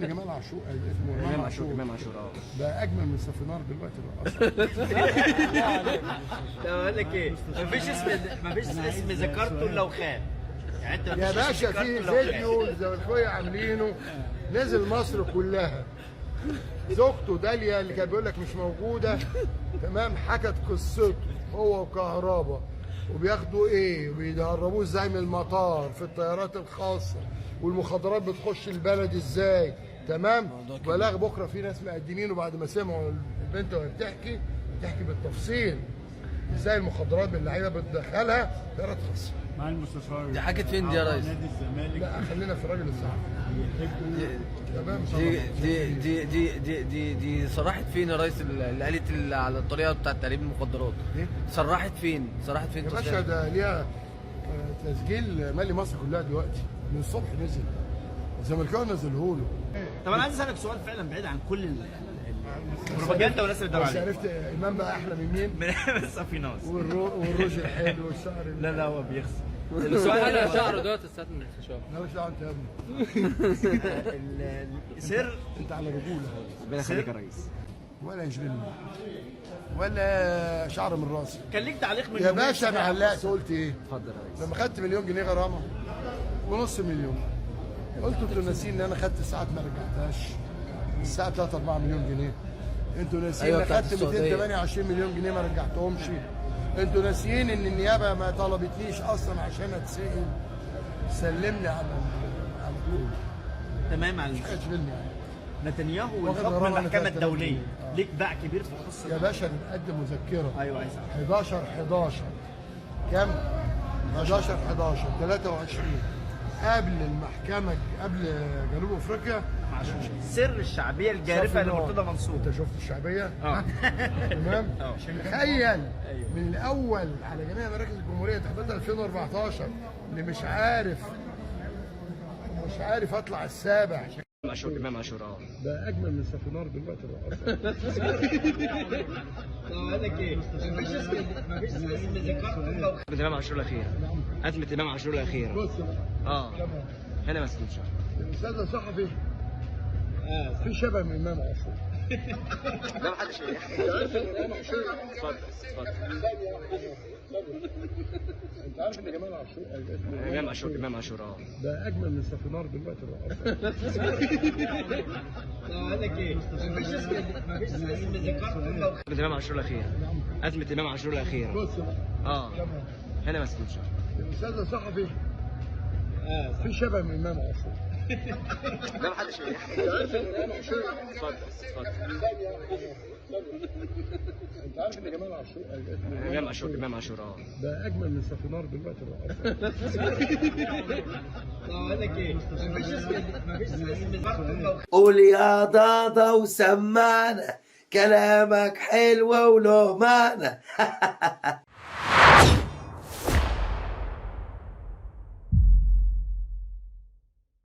جمال عاشور اسمه امام عاشور، امام عاشور. اه ده اجمل من سفينار دلوقتي الرقاصه. طب اقول لك ايه، مفيش اسم ذكرته الا وخان، يعني انت يا مفيش اسم باشا ذكرته في إلا وخان. فيديو الزملكاويه عاملينه نزل مصر كلها، زوجته داليا اللي كان بيقول لك مش موجودة، تمام، حكت قصته هو وكهربا، وبياخدوا ايه وبيهربوه ازاي من المطار في الطيارات الخاصة، والمخدرات بتخش البلد ازاي، تمام. بلاغ بكره في ناس مقدمينه بعد ما سمعوا البنت وهي بتحكي، بتحكي بالتفصيل ازاي المخدرات باللعيبه بتدخلها طيارات خاصة. مع المستشار. دي حكت فين دي يا ريس؟ نادي الزمالك. لا خلينا في الراجل الصحفي. تمام. دي دي دي دي دي دي صرحت فين يا ريس اللي قالت على الطريقة بتاعت تهريب المخدرات؟ إيه؟ صرحت فين؟ صرحت فين يا باشا تصريح؟ ده ليها تسجيل مالي مصر كلها دلوقتي من الصبح نزل الزملكاوي نزله له. طب انا عايز اسالك سؤال فعلا بعيد عن كل البروباجندا والناس اللي بتدور بس عليها. عرفت امام بقى احلى من مين؟ من صافيناز. والروج الحلو والشعر. لا لا هو بيخسر. السؤال شعره دوت الساعة المستشار. مالكش دعوه انت يا ابني. سر انت على رجوله. ربنا يخليك يا ريس. ولا يشغلني ولا شعر من راسي. كان ليك تعليق من يا يومين. باشا انا علقت قلت ايه؟ اتفضل يا ريس. لما خدت مليون جنيه غرامة ونص مليون، قلت انتوا ناسيين ان انا خدت ساعات ما رجعتهاش، الساعة 3 4 مليون جنيه، انتوا ناسيين أيوة ان بتاعت خدت السعودية. 228 مليون جنيه ما رجعتهمش، انتوا ناسيين ان النيابة ما طلبتنيش اصلا عشان اتسال، سلمني على طول. تمام. على مش حاجة تشغلني يعني. نتنياهو واخد والحكم غرامة المحكمة تلاتة الدولية. مليون. ليك باع كبير في القصة يا دي. باشا نقدم مذكره. ايوه عايز أعرف. 11 11 كم؟ 11 11 23 قبل المحكمة، قبل جنوب افريقيا. سر الشعبية الجارفة لمرتضى منصور. انت شفت الشعبية؟ اه. تمام؟ اه. تخيل من الاول على جميع مراكز الجمهورية انتخابات 2014 اللي مش عارف اطلع السابع. امام عاشور، امام عاشور. اه ده اجمل من سفينار دلوقتي الرقاصه. طب اقول لك ايه، مفيش اسم ذكرته الا وخان. ازمة امام عاشور الاخيرة، ازمة امام عاشور الاخيرة. بص بقى. اه هنا مسكين شهر. الاستاذ الصحفي في شبه من امام عاشور. لا ما حدش. اتفضل اتفضل. انت عارف ان جمال عاشور اسمه امام عاشور، امام عاشور. اه ده اجمل من سفينار دلوقتي الرقاصه. طب اقول لك ايه، مفيش اسم ذكرته الا وخان. ازمة امام عاشور الاخيرة، ازمة امام عاشور الاخيرة. بص بقى. اه هنا مسكين شهر. الاستاذ الصحفي في شبه من امام عاشور. لا ما حدش. اتفضل اتفضل. انت عارف ان جمال عاشور اسمه امام عاشور، امام عاشور. اه ده اجمل من سفينار دلوقتي الرقاصه. طب اقول لك ايه، مفيش اسم ذكرته الا وخان. قول يا ضاضة وسمعنا كلامك حلو وله معنى.